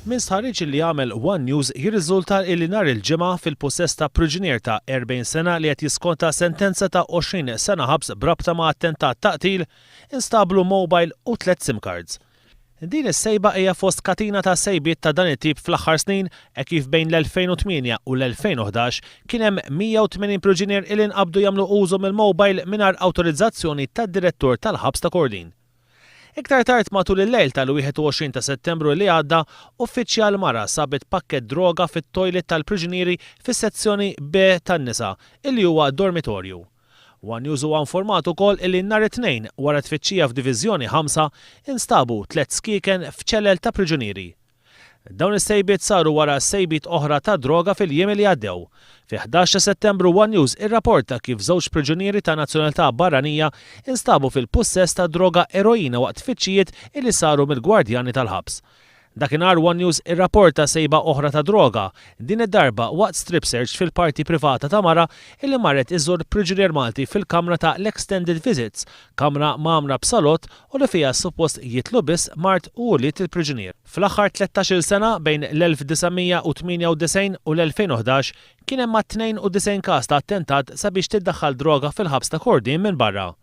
Minn stħarriġ li għamel One News jirriżulta illi nhar il-Ġimgħa fil-pussess ta' priġunier ta' 40 sena li qed jiskonta sentenza ta' 20 sena ħabs b'rabta ma' attentat ta' qtil, instablu mobile u tlett sim cards. Din is-sejba hija fost katina ta' sejbiet ta' dan it-tip fl-aħħar snin hekk kif bejn l-2008 u l-2011 kien hemm 180 priġunier illi nqabdu jagħmlu użu mill-mobile mingħajr awtorizzazzjoni tad-Direttur tal-Ħabs ta' Kordin. Iktar tard matul il-lejl tal-21 ta' Settembru li għadda, uffiċjal mara sabet pakkett droga fit-toilet tal-priġunieri fis-sezzjoni B tan-nisa, illi huwa dormitorju. One News huwa informat ukoll illi nhar it-Tnejn, wara tfittxija f'Diviżjoni 5, instabu tlett skieken f'ċelel ta' priġunieri. Dawn is-sejbiet saru wara sejbiet oħra ta' droga fil-jiem li għaddew. Fi 11 ta' Settembru One News irrapporta kif żewġ priġunieri ta' nazzjonalità barranija instabu fil-pussess ta' droga eroina waqt tfittxijiet illi saru mill-gwardjani tal-ħabs. Dakinhar One News irrapporta sejba oħra ta' droga, din id-darba waqt strip search fil-parti privata ta' mara illi marret iżżur priġunier Malti fil-kamra ta' l-extended visits, kamra mgħammra b'salott u li fiha suppost jidħlu biss mart u ulied il-priġunier. Fl-aħħar tlettax-il sena, bejn l-1998 u l-2011, kien hemm mat-92 każ ta' attentat sabiex tiddaħħal droga fil-ħabs ta' Kordin minn barra.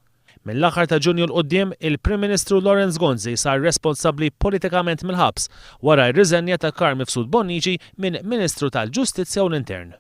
Mill-aħħar ta' Ġunju 'l quddiem, il-Prim Ministru Lawrence Gonzi sar responsabbli politikament mill-ħabs wara r-riżenja ta' Carm Mifsud Bonnici minn Ministru tal-Ġustizzja u l-Intern.